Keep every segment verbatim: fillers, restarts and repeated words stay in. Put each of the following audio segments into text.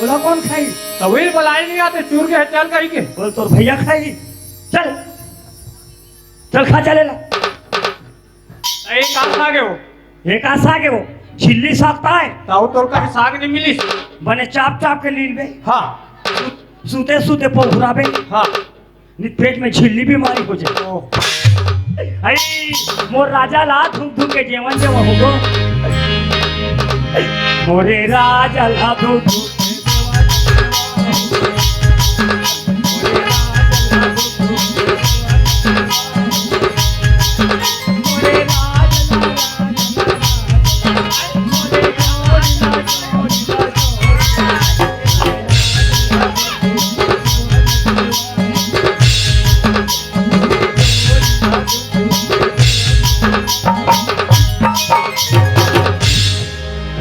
तोला कोन खाही? त वही बलाई नहीं आते, चूर के चल कही के। बोल, तोर भैया खाही। चल, चल खा, चले ला। ए, का साग हे वो? ये का साग हे वो? झिल्ली साग ताय। ताऊ तोर का साग नहीं मिलिस। बने चाप चाप के लीन बे। हाँ। सू-, सूते सूते पोखराबे। हाँ। नित पेट में झिल्ली बीमारी हो जाए। ओह। आई, मोर राजा ला धुक धुक के जेवन देवा हो गो। मोरे राजा ला धुक धुक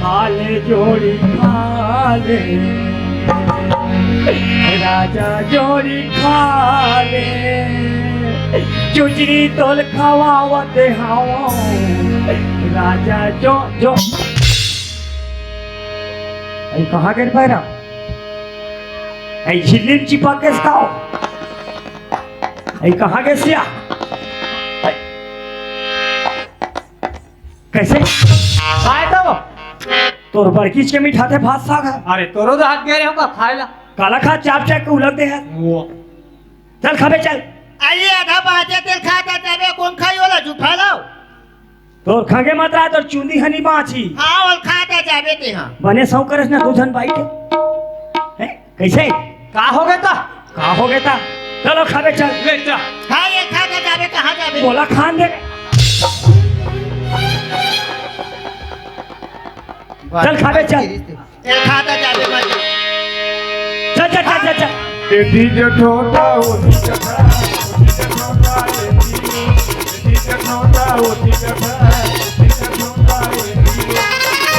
खाले जोड़ी खाले, राजा जोड़ी खाले, चुचरी तोल खवावत हवं, राजा जो जो। अई कहाँ गे पैरा? अई झिल्ली में चिपक के खाओ। अई कहाँ गे सिया? अई कैसे? काय तो? तोर बड़कीच के मिठाथे भात साग हे। अरे, तोरो तो हाथ गए रहे होगा खाए ला। काला खा, चाप चाप के उलग दे हे। वो। चल खाबे, चल। आइए, आधा बाजे तेल खाता जाबे, कोन खाई वाला जूठा लाओ। तोर खंगे मात्रा, तोर चुंदी हनी बाँची। हाँ, ओल खाता जाबे ते हाँ। बने सौ करस ना दू झन बाई के। हैं? कैसे? का हो गया था? का हो गया था? चलो खाबे चल। ले चल। हाँ, ये खा के जाबे, कहाँ जाबे? बोला खान दे। चल खाबे चल। ये खाता जाबे मत। चल, चल, चल, चल, चल। एती जठोटा, ओती जठा, ओती जठोटा, एती, एती जठोटा, ओती जठा, ओती जठोटा, एती।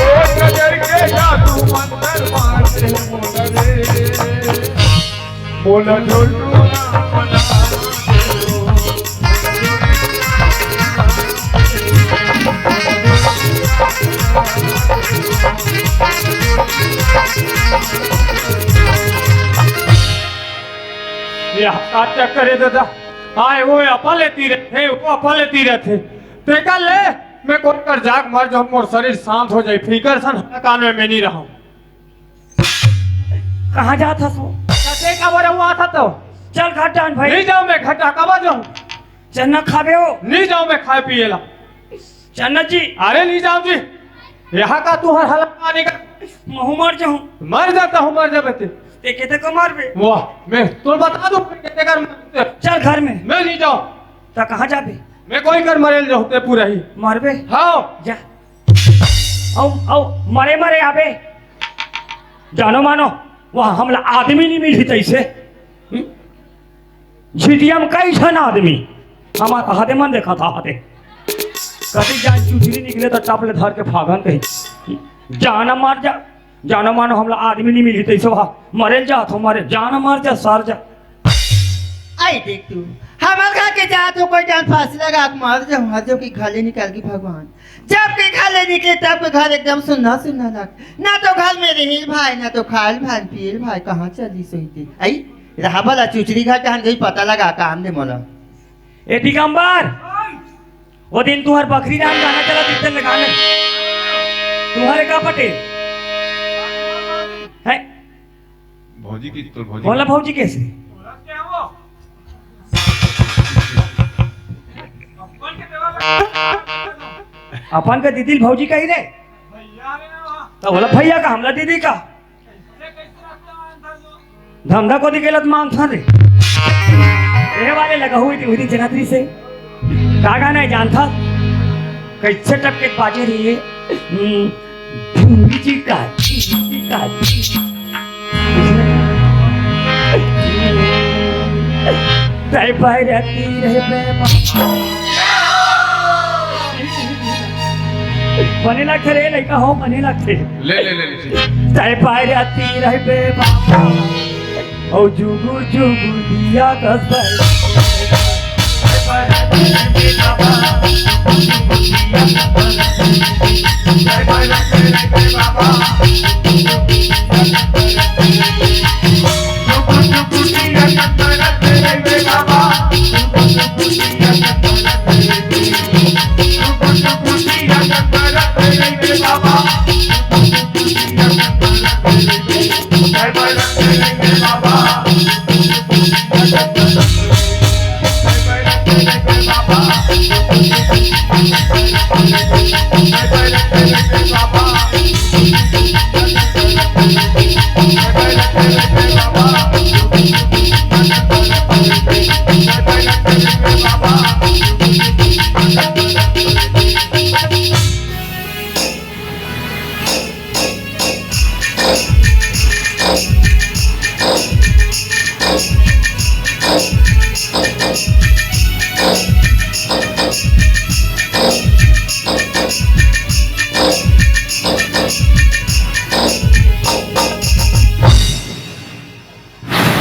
ओ नजर के जादू मंतर मार दे मोला रे। बोला झोलू ना बना दे। ये का चक्कर हे दादा? आए वो अपन ले तीरत हे, वो अपन ले तीरत हे। तेकर ले, मैं कोन कर जाके मर जाहूँ, मोर शरीर शांत हो जाए, फिकर सन कान में मैं नहीं रहूँ। कहाँ जात हस वो? कते का बोला हुआ था तो? चल घाट डाहन भाई। नहीं जाऊँ मैं घाटा, कब जाऊँ? चन्ना खाबे हो? नहीं जाऊँ मैं खाए पिए ला। चन्ना जी। अरे नहीं जाऊँ जी। यहाँ का तुहर हला पानी का। महूँ मर जाहूँ। मर जाता हूँ, मर जाबे ते। ते केते का मरबे? वाह, मैं तो बता दूँ, मैं केते कर मरते। चल घर में। मैं नहीं जाऊँ। त कहाँ जाबे? मैं कोई कर मरेल जाहूँ ते पूरा ही। मरबे? हाँ। जा। अउ, अउ, मरे मरे आबे। जानो मानो, वहाँ हमला आदमी नहीं मिली तैसे। हम्म? झिटिया में कई झन आदमी, हमार हाथे मन देखा था हाथे। कति जान चुचरी निकले तो टप ले धर के फागन कही, "जाना मार जा, जाना मानो हमला आदमी नहीं मिली तैसे वहाँ मरेल जात हो, मरे जाना मार जा, सार जा।" आई देख तू, हमार घर के जात हो कोई जान फांसी लगा के मार जा, वहाँ जो कि घाले निकाल के भगवान। जब के घर ले निकले, तब के घर एकदम सुन्ना सुन्ना लग। ना तो घर में रहिल भाई, ना तो खाइल भाई, पियल भाई, कहाँ चली सोई थी? आई, रहा भला चुचरी घर जहाँ गई, पता लगा काम दे मोला। ए दिगंबर, वो दिन तुहर बकरी राम गाना चला, दिन लगाने। तुम्हारे का पटे? है? भौजी की, तोर भौजी बोला की। भौजी कैसे? अपन का दीदी भौजी कही रे। तो बोला भैया का, हमला दीदी का। धंधा को दिखेला त मांगथन रे। ए वाले लगा हुई थी, हुई थी जनात्री से। का गाना है जानथा? कैसे टपके बाजे रही है? हम्म, ढूंढी जी का, जी का, जी। तय पाए रहती रहे बे बाबा। बने लगथे रे लइका हो, बने लगथे। ले, ले, ले, ले। तय पाए रहती रहे बे बाबा। ओ जुगु जुगु दिया कस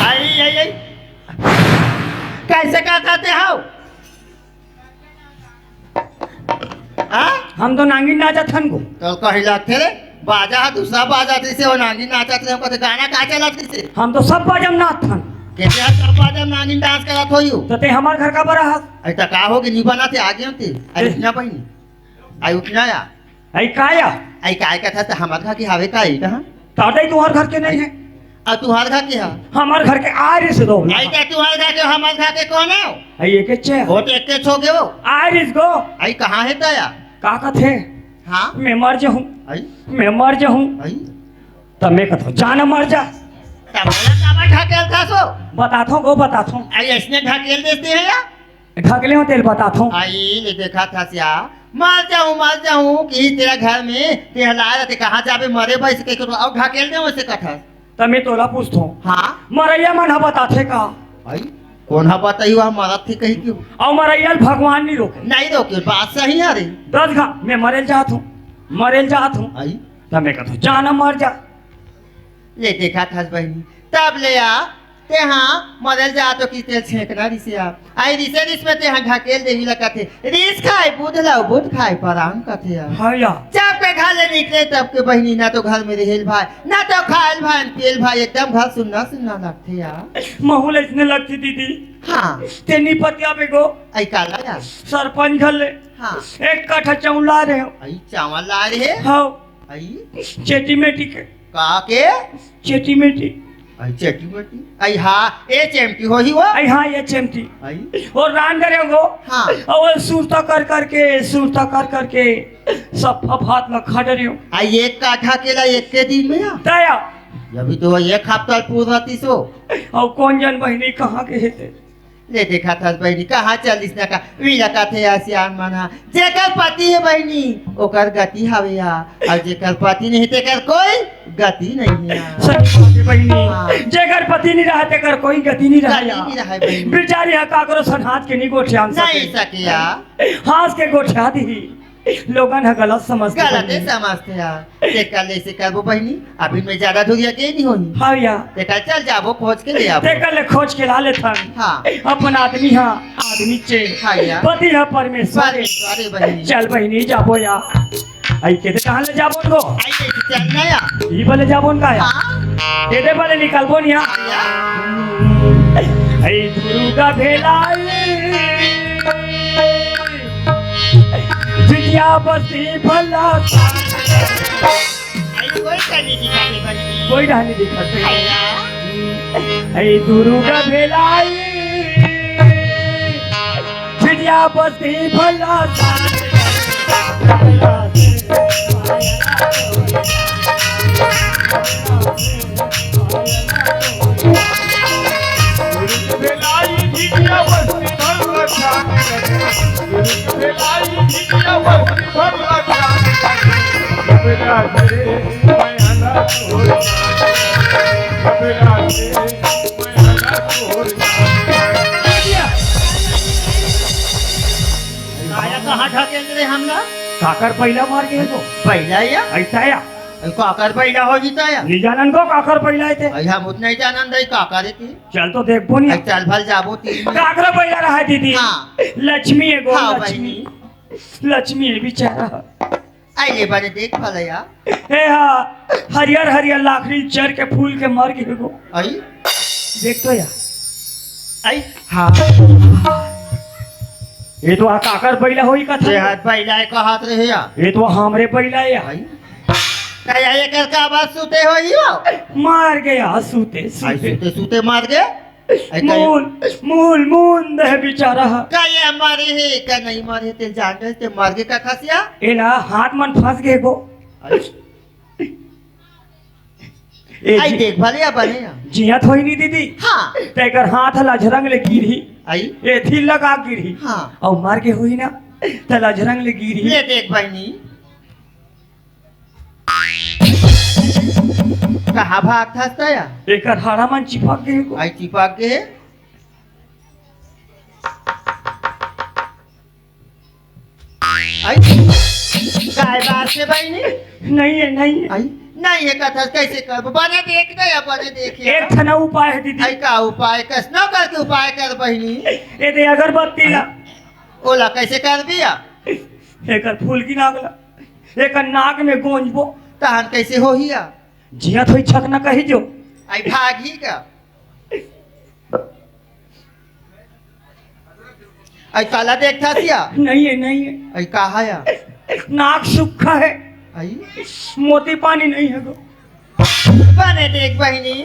आई, आई, आई। कैसे का कहते हो? हाँ? हम तो नांगिन नाचत हन गो। तो कही लगथे रे, बाजा ह दूसरा बाजा जैसे हो, नांगिन नाचत रहे, कथे गाना का चलत जैसे। हम तो सब बाजा में नाचत हन। कैसे ह सब बाजा में नांगिन डांस करत हो यू? तो ते हमार घर का बरा हस। अरे तो का हो गए, नहीं बना थे, आ गए थे। अरे ए। उठना बहिनी, आई उठना या। आई का या? आई काय कथा त हमार घर के हवे का ई कहाँ? ताते तुहार घर के नहीं है। आ तुहार घर के ह? हमार घर के आरिस दो। आई का तुहार घर के, हमार घर के कौन है? आई एक चे। वो तो एक के छो गयो। आरिस गो। आई कहाँ है तया? का कथे? हाँ? मैं मर जाहूँ। आई? मैं मर जाहूँ। आई? तब मैं कथो, "जा न मर जा।" तब मैं काबर ढकेल था सो? बताथो गो, बताथो। आई ऐसने ढकेल देते हैं या? ढकेले हो तेल बताथो। आई ले देखा था सिया, मर जाऊं, मर जाऊं कि तेरा घर में तेरा लाल रहते, कहाँ जाबे मरे भाई से कह के तो, और ढकेल दे वैसे कथा। तब मैं तोला पूछथो। हाँ? मरैया मन ह बताथे का? आई, कौन ह बताई हुआ मरत थे कहीं क्यों? और मरैया ल भगवान नहीं रोके। नहीं रोके, बात सही है रे। दस घा, मैं मरेल जात हूँ, मरेल जात हूँ। आई? तब मैं कहता हूँ, "जा न मर जा।" ले देखा था बहिनी, तब ले आ, तेहा मरल जात हो कि तेल छेंकना रिसे आ। आई रिसे रिस में तेहा ढकेल देवी ला कथे, "रिस खाए बुध लाओ, बुध खाए परान," कथे आ। हाँ या। जब के घर ले निकले तब के बहिनी ना तो घर में रहेल भाई, ना तो खाएल भाई, पियल भाई, एकदम घर सुन्ना सुन्ना लगथे आ। महू ल इसने लगथे दीदी। हाँ। तेनी पतिया बेगो। आई काला या? सरपंच घर ले। हाँ। एक कट्ठा चावल ला रहे हो। आई चावल ला रहे? हाँ। आई? चेटी मेटी के। का के? चेटी मेटी। आई चेटी मेटी। आई हाँ, ए चेमटी हो ही वो। आई हाँ, ये चेमटी। आई? और रान करे वो। हाँ। और सुरता कर करके, सुरता कर करके सब फफात ला खा डरे हो। आई एक काठा केला एक के दिन में या? तया। अभी तो वो एक हफ्ता पूरा तीसो। और कौन जन बहिनी कहाँ के हेते? ले देखा था बहिनी, कहाँ चलिस ना का, वीरा का थे आसियान मना। जेकर पति है बहिनी, ओकर गति हवे या, और जेकर पति नहीं, तेकर कोई गति नहीं है। सही बात है बहिनी। हाँ। जेकर पति नहीं रहा, तेकर कोई गति नहीं रहा गति या। नहीं रहा है बहिनी। बेचारी हा काकरो सन हाथ के नहीं गोठियान नहीं सके। सके या। हाथ के गोठिया दी। लोगन ह गलत समझथे गलत बहिनी। समझथे यार। तेकर ले से करबो बहिनी, अभी मैं ज्यादा दूरिया के नहीं होही। हाँ या। तेकर चल जाबो, खोज के ले आबो। तेकर ले खोज के ला लेथन। हाँ। अपन आदमी हा आदमी चे। हाँ या। पति हा परमेश्वर। परमेश्वर बहिनी। चल बहिनी जाबो या। आई के दे कहाँ ले जाबो गो? आई के चल ना या। ई बले जाबो न का या? हाँ। के दे बले निकलबो न या। हाँ या। आई दुर्गा भेलाई। जितिया बस्ती भला। आई कोई का नहीं दिखाते बनी। कोई ढाल नहीं दिखाते। आया। आई दुर्गा भेलाई। जितिया बस्ती भला। भेलाई जितिया बस्ती भला। आया कहाँ ढकेल रे हमला? काकर पहिला मार के है तो। पहिला या? ऐसा या? काकर पहिला हो जीता या? नहीं जानन को काकर पहिला है ते। अई हम उतना ही जानन रही काकर है ते। चल तो देखबो नहीं। अई चल भल जाबो तीन में। काकर पहिला रहा है दीदी? हाँ। लक्ष्मी है गो, हाँ, लक्ष्मी। बहिनी। लक्ष्मी है बेचारा। आई ले बने देख भला या। ए हाँ, हरियर हरियर लाखड़ी चर के फूल के मर गए गो। आई? देख तो या। आई? हाँ। ये तो आ काकर बैला होई कथा। ये हाथ बैला है का हाथ रहे या? ये तो हमरे बैला है या। आई? का ये एकर का बात सुते होही वो? मर गया सुते सुते। सुते सुते मर गया। मूल मूल मूंद हे बेचारा। का ये मरे हे का नहीं मरे हे, तेला जान दे, ते मर गे का खसिया? एला हाथ मन फंस गे गो। ए आई जी। देख भले या बने या। जियत होही नी दीदी। हाँ। त एकर हाथ ह लझरंग ले गिरही। आई। ए थिल लगा गिरही। हाँ। अउ मर गे होही ना, त लझरंग ले गिरही। ले देख बहिनी। कहाँ भागथस त या? एकर हाड़ा मन चिपक गे हे गो। आई चिपक गे हे। आई, काय बात हे बहिनी? नहीं हे, नहीं हे। आई, नहीं हे कथस, कैसे करबो? बने देख दे या, बने देख या। एक ठन उपाय हे दीदी। आई, का उपाय? कइसनो करके उपाय कर बहिनी। ए दे अगरबत्ती ला। ओला कैसे करबी या? एकर फूल की नाक ला, एकर नाक में गोंजबो। तहन कैसे होही या? जियत होही छक न कही जो। आई भागही का? आई काला देखथस या? नहीं हे, नहीं हे। आई कहाँ या? नाक सूखा हे। आई? मोती पानी नहीं हे गो। बने देख बहिनी।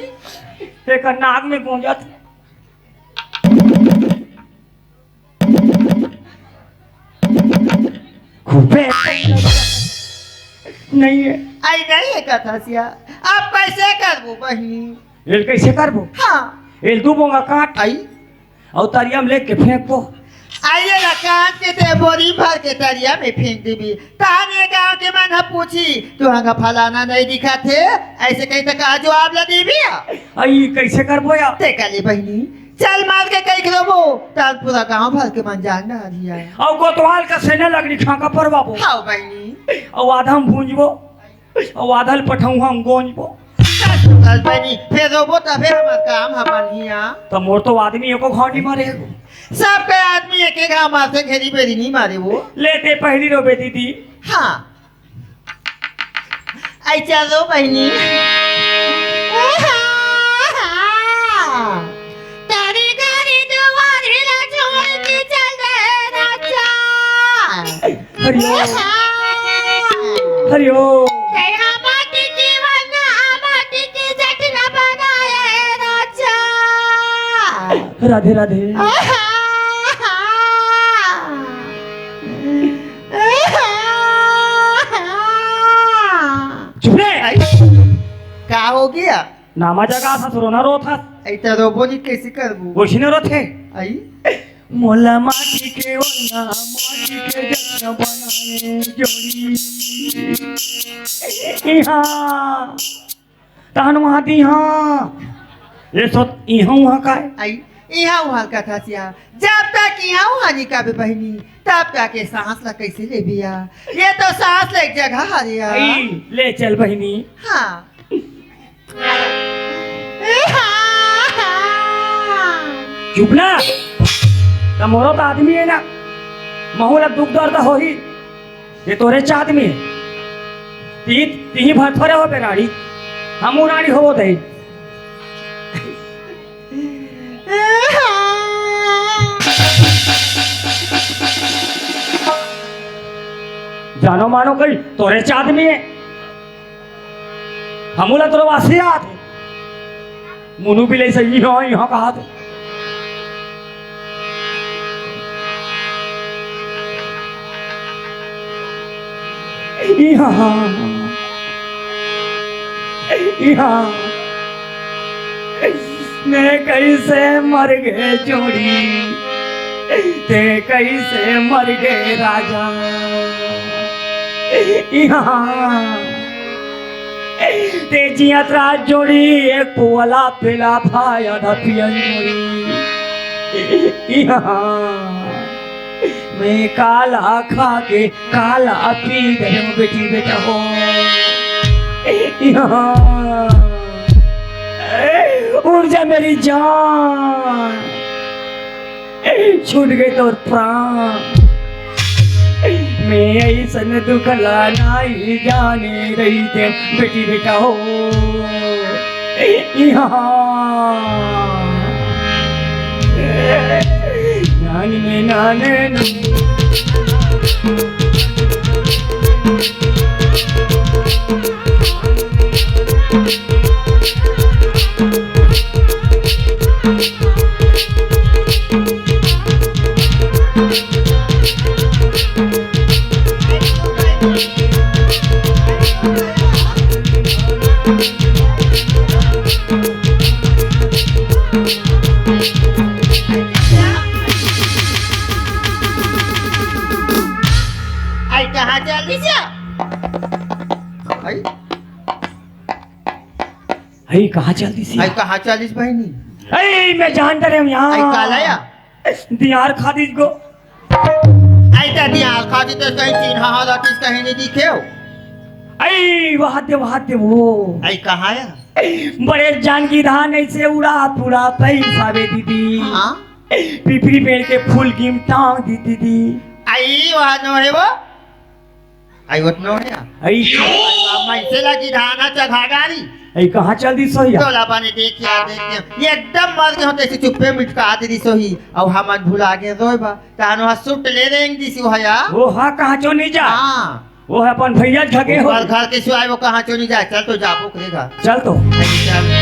एकर नाक में गोंजत। खूबे। नहीं हे। आई नहीं हे कथस या। अब कैसे करबो बहिनी? एल कैसे करबो? हाँ। एल दू बोंगा काट। आई। अउ तरिया में लेके फेंकबो। आई एला काट के ते बोरी भर के तरिया में फेंक देबी। तहन ये गाँव के मन ह पूछी, "तुहंगा फलाना नहीं दिखत हे?" ऐसे कही त का जवाब ला देबी या? आई कैसे करबो या? ते कले बहिनी, चल मार के कही रोबो, तहन पूरा गाँव भर के मन जान डहरिया। अउ कोतवाल का सेना लकड़ी खाका परवाबो। हाँ बहिनी। अउ आधा हम भूंजबो। अउ आधा ल पठौहा हम गोंजबो। कस कस बहिनी, फेर रोबो तभे हमर काम ह बनही। त मोर तो आदमी एको घाव नी मारे हे। सबके आदमी एक एक घाव मारथे, घेरी बेरी नी मारे वो। ले ते पहिली रोबे दीदी। हाँ। आई चल रो बहिनी। तारी गाड़ी दुआरी ला छोड़ के चल दे राजा। हरिओम। हरिओम। तेरा माटी की वरना माटी की जट न बनाए राजा। राधे राधे। चुप रे। का हो गया? नामा जगा था, रोना रो था। ऐसा रोबो जी कैसे करबू? वैसे न रोथे। आई। मोला माटी के ओला, माटी के जगह बनाए जोड़ी। इहाँ। तहन वहाँ दी हाँ। ये सोच, इहाँ वहाँ का है? आई, इहाँ वहाँ का था सिया। जब तक इहाँ वहाँ नहीं काबे बहिनी, तब तक ये सांस ला कैसे ले बिया? ये तो सांस ले एक जगह हरिया। आई, ले चल बहिनी। हाँ। चुप ना। त मोरो त आदमी हे ना, महू ला दुख दर्द होही। ये तोरे च आदमी हे। ती, तिही भर थोरे हो बे राड़ी। हमू राड़ी होवो दे। जानो मानो कही तोरे च आदमी हे। हमू ला तोर वासी आत हे। मुनु बिलई से इहाँ, इहाँ कहात हे। इहाँ, इहाँ। मैं कैसे मर गए जोड़ी, ते कैसे मर गए राजा। इहाँ ते जियत रात जोड़ी, एक पुअला पेला भाई आधा पियन जोड़ी। इहाँ मैं काला खा के काला पी गए हूँ बेटी बेटा हो। इहाँ उठ जा मेरी जान। छूट गए तोर प्राण। मैं ऐसन दुख ला नाई जाने रहितेंव बेटी बेटा हो। इहाँ नान में नान आई कहाँ चल दिस या? आई, आई कहाँ चल दिस या? आई कहाँ चल दिस बहिनी? आई मैं जान डरेंव यहाँ। आई काला या? दियार खा दिस गो। आई त दियार खा दिस त कहीं चिन्हा हा रतिस कहीं नहीं दिखे हो। आई वहाँ दे, वहाँ दे वो। आई कहाँ या? बड़े जान गिधान ऐसे उड़ा पूरा पैसा बे दीदी। हाँ? पिपरी पेड़ के फूल गिम टांग दी दीदी। आई वहाँ नो है वो। आई वत नो है। आई मैं से लगी धाना चघा डारी। आई कहाँ चल दिस या? तोला पानी देख या, देख या। ये एकदम मर गए होते से चुप्पे मिटका दे दिस ही। अब हमन भुला गए रोय बा। तानो हा सुट ले रेंग दिस हो या। वो हा कहाँ चो नहीं जा। हाँ। वो है अपन भैया झगे हो। घर, घर के सिवाय वो कहाँ चो नहीं जाए। चल तो जा, भूख लेगा। चल तो। चल।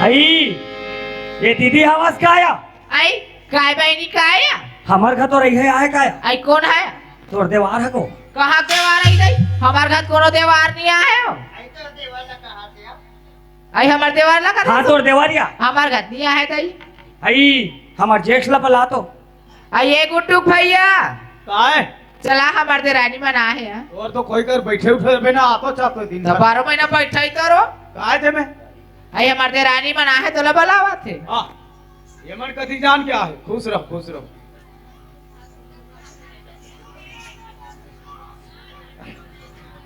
आई, ये दीदी आवाज का आया? आई, काय बहिनी काय? हमर घर तो रही है, आए काय? आई कोन है? तोर देवार है को? कहाँ के देवार आई दई? हमर घर कोनो देवार नहीं आए हो। आई हमर देवार ला हाँ, कहा तोर देवारिया। हमर घर नहीं आए दई। आई हमर जेठ ला बला तो। आई ये गुड्डू भैया। काय? चला हमर देरानी मन आहे। और तो कोई कर बैठे उठे बे ना, आतो चाहतो दिन तो भर। बारह महीना बैठे ही तो रो। काय दे में? आई हमर देरानी मन आहे, तोला बलावत हे। हाँ। ये मन कथी जान क्या है? खुश रहो, खुश रहो।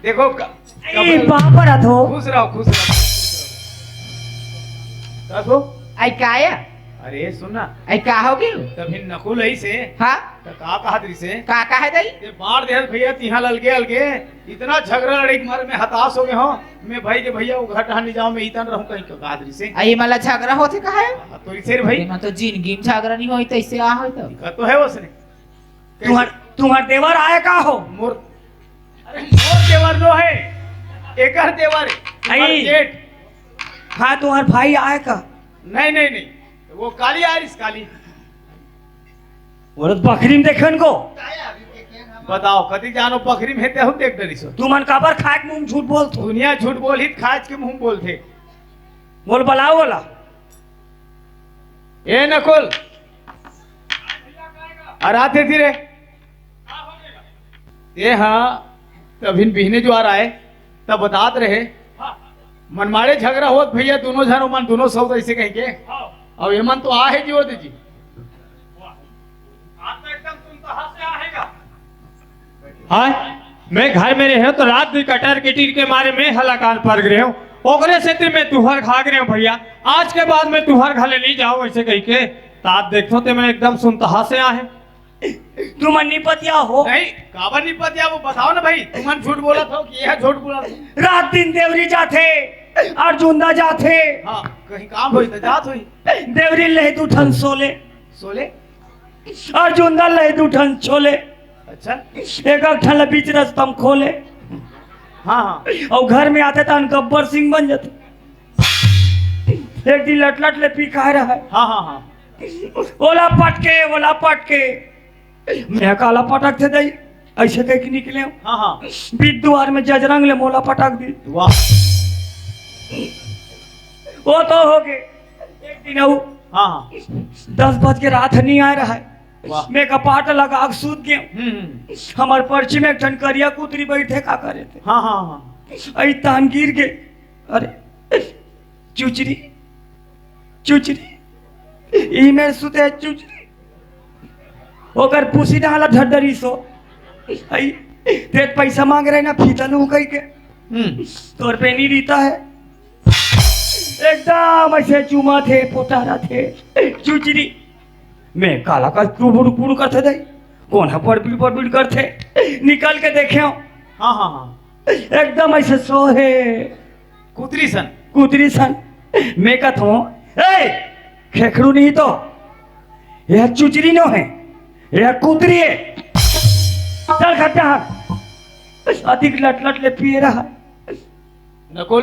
देखो क-, ए, कब-, पाँव पड़त हो। खुश रहो, खुश रहो, खुश रहो। कस हो? आई काय? अरे सुन ना। आई का हो गयो? तभी नकुल आई से। हाँ? त का कहत रही से? का कहे दई? ये बार देहत भैया तिहा अलगे अलगे इतना झगड़ा लड़ाई के मारे मैं हताश हो गए हो। मैं भाई के भैया वो घर टहन नहीं जाओ, मैं इतन रहूं कहीं का कहत रही से। आई मला झगड़ा होथे कहे? हाँ, तो इसे रे भाई। मैं तो जिंदगी में झगड़ा नहीं होई, तैसे आ होई तो। दिक्कत तो है उसने। तुम्हार, तुम्हार देवर आए का हो? मोर, अरे मोर देवर नो है, एकर देवर है, तुम्हार आई। जेठ। हाँ, तुम्हार भाई आए का? नहीं, नहीं, नहीं, वो काली आ रही, काली। बोलत बकरी में देखे उनको। बताओ, कति जानो बकरी में हेते हो देख डरी सो। तुमन काबर खाए के मुंह झूठ बोलत हो? दुनिया झूठ बोल ही, खाए के मुंह बोलथे। बोल, बलाओ बोला। ए नकुल, अरे आते थी रे। ए हाँ, तभिन बिहने जुआर आए, तब बतात रहे। मनमाड़े झगड़ा होत भैया, दोनों झन मन, दोनों सौदा ऐसे कह के। अब एमन तो आहे जी, होते जी। हाँ, मैं घर में रहे तो रात भी कटर किटिर के मारे मैं हलाकान पर गए हूँ। ओकरे सेती मैं तुहर खा गए हूँ भैया, आज के बाद मैं तुहर घर ले नहीं जाऊँ ऐसे कह के। तात देखो ते मैं एकदम सुनता से आहे। तुमन निपतिया हो। नहीं, काबर निपतिया वो बताओ ना भाई, तुमन झूठ बोलत हो कि यह झूठ बोलत हो? रात दिन देवरी जाथे, अर्जुंदा जाथे। हाँ, कहीं काम होई तो जात होई। देवरी ले दू ठन सोले। सोले? अर्जुन दा ले दू ठन छोले। अच्छा। एक एक ठन ला बीच रस्ता म खोले। हाँ, हाँ। अउ घर में आथे तहन गब्बर सिंह बन जाथे। एक दिन लटलट ले पी खाए रहा है। हाँ, हाँ, हाँ। ओला पटके, ओला पटके। मैं काला पटक थे दई, ऐसे कह के निकले। हाँ, हाँ। बीच दुआर में जजरंग ले मोला पटक दी। वाह। वो तो हो गए। एक दिन अउ हाँ, हाँ। दस बज के रात नहीं आए रहा है। वाह। मैं कपाट लगा के सूत गए। हम्म, हम्म। हमार पर्ची में एक ठन करिया कुतरी बैठे का करे थे। हाँ, हाँ, हाँ। आई तान गिर गए। अरे, चुचरी, चुचरी, ई मेर सुते चुचरी। ओकर पूसी डाला ढड्डरी सो। आई, ते पैसा मांग रहे ना, फीता लूं कह के। हम्म। तोर पे नहीं रीता है। एकदम ऐसे चूमा थे, पोटारा थे, चुचरी। मैं काला का टुबुड़ टुबुड़ करथे दई, कोन ह पड़बिड़ पड़बिड़ करथे, निकल के देखे हो। हाँ, हाँ, हाँ। एकदम ऐसे सोहे। कुतरी सन। कुतरी सन। मैं कहत हूँ, "ए, खेखड़ू नहीं तो, ये चुचरी नो है, ये कुतरी है। चल खट्टा हट। अधिक लट लट ले पिए रहा। नकुल,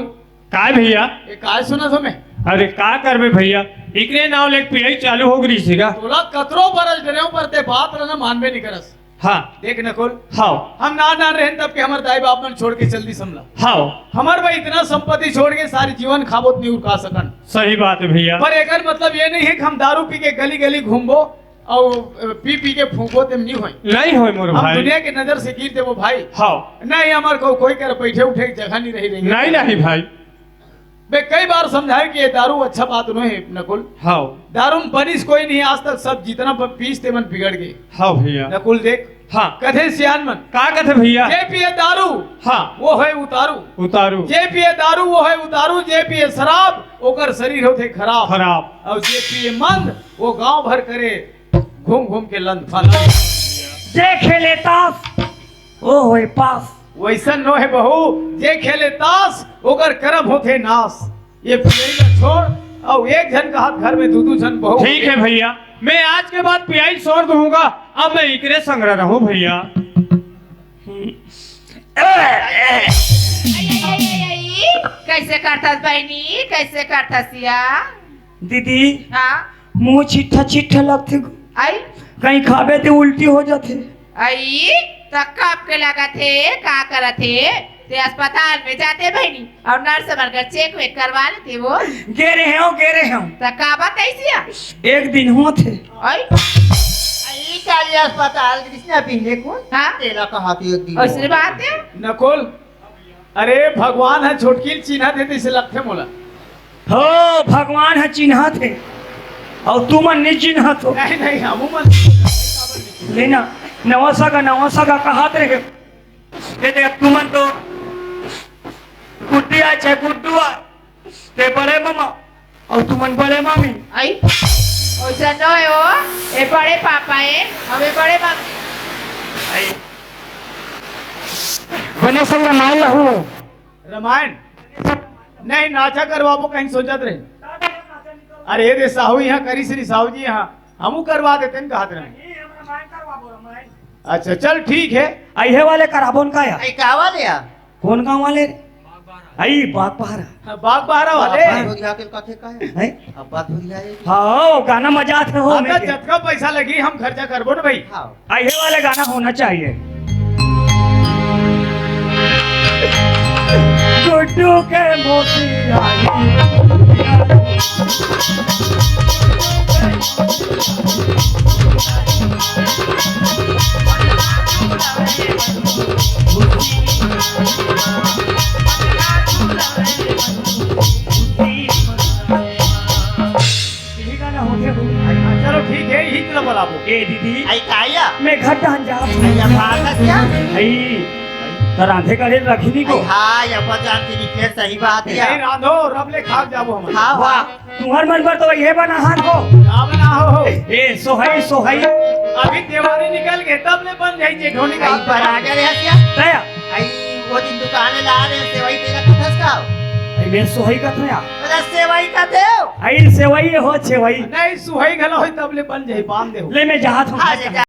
काय भैया? ये काय सुना था मैं? अरे का करबे भैया, इकरे नाव ले पियई चालू हो गई सीगा। तोला कतरो बरस डरेव पर ते बात रहना मानबे नहीं करस। हाँ। देख नकुल, हाँ। हम नान नान रहन तब के हमर दाई बाप मन छोड़ के चल दिस हमला। हाँ। हमर भाई इतना संपत्ति छोड़ के सारी जीवन खाबो त नहीं उरका सकन। सही बात है भैया। पर एकर मतलब ये नहीं है कि हम दारू पी के गली गली घूमबो और पी पी के फूंकबो, तेम नहीं होय। नहीं होय मोर हम भाई। दुनिया के नजर से गिर देबो भाई। हाँ। नहीं, हमर को कोई कर बैठे उठे के जगह नहीं रही रही। नहीं, नहीं भाई। मैं कई बार समझाए कि ये दारू अच्छा बात नहीं है नकुल। हाँ। दारू में बनिस कोई नहीं आज तक, सब जितना प-, पीस ते मन बिगड़ गए। हाँ भैया। नकुल देख, हाँ। कथे सियान मन। का कथे भैया? जे पिए दारू, हाँ। वो है उतारू। उतारू। जे पिए दारू वो है उतारू, जे पिए शराब ओकर शरीर होथे खराब। खराब। और जे पिए मंद वो गांव भर करे घूम घूम के लंद फंद। जे खेले ताश वो होए पास। वैसन नो है बहू, जे खेले ताश ओकर करम होथे नाश। ये पियई ला छोड़, और एक झन का हाथ घर में दू दू झन बहू। ठीक है भैया, मैं आज के बाद पियई छोड़ दूंगा। अब मैं इकरे संग रहूं भैया। आई, आई, आई, आई, आई। कैसे करथस बहिनी, कैसे करथस या? दीदी, हाँ? मुंह चिट्ठा चिट्ठा लगथे। आई? कहीं खाबे ते उल्टी हो जाथे। आई, त कब के लगत हे, का करत हे? ते अस्पताल में जाते बहिनी, और नर्स मन कर चेक वेक करवा लेते वो। गे रहे हो, गे रहे हो। त का बताइस या? एक दिन होत हे। आई? ई काली अस्पताल कृष्णा पीने कौन? हाँ? तेला कहा थी एक दिन। ऐसे बात है? नकुल, अरे भगवान ह छोटकी ल चिन्हत हे, तइसे लगथे मोला। हो, भगवान ह चिन्हत हे, अउ तुमन नइ चिन्हत हो। नहीं, नहीं, हमू मन लेना, नवा सगा, नवा सगा कहत रहे। ये देख, तुमन तो गुड्डी आय, चाहे गुड्डू आय, ते बड़े ममा, अउ तुमन बड़े मामी। आई, ओइसा नो हे वो, ए बड़े पापा हे, अउ ए बड़े मामी। आई। बने संग रमायन लहू। रमायन? नहीं, नाचा करवाबो कहीं सोचत रहे। अरे रे साहू, यहाँ करी श्री साहू जी, यहाँ हमू करवा देते न कहत रहे। अच्छा, चल ठीक है। अइहे वाले कराबो न का या? आई का वाले या? कौन गाँव वाले रे? आई बागबहरा। हाँ, बागबहरा वाले। बागबहरा। धुरिया के कथे का है? हैं? अब्बा धुरिया है। हाँ, गाना मजा आथे हो। हाँ, में तो के। जतका पैसा लगी, हम खर्चा करबो ना भाई। हाँ। अइहे वाले गाना होना चाहिए। गुड्डू के मौसी आई। यही गाना होथे हो। हाँ, चलो ठीक है, यही चलो बोलाबो। ए दीदी, आई का या? मैं घर डाहन जात हूँ। भैया, बात है क्या? आई, त रांधे करे रखी नहीं को। आई, हाँ, या पर जान के निकले, सही बात है। नहीं रांधो, रब ले खाक जाबो हम। हाँ, वाह, हाँ। तुहर मन पर तो ये बना हाथ हो। का बना हो, हो? ए, सोहई, सोहई। अभी देवारी निकल के तब ले बन जाई जे ढोनी का। आई, पर आ गया रे हसिया। तया। आई, वो दिन दुकान ला रहे, सेवई तेरा कथस का? आई, मैं सोहई कथया। अरे, सेवई कथे हो। आई, सेवई हो, सेवई। नहीं, सुहई घलो होई तब ले बन जाई, बांध दे हो। ले, मैं जात हूँ। हाँ, ले जा।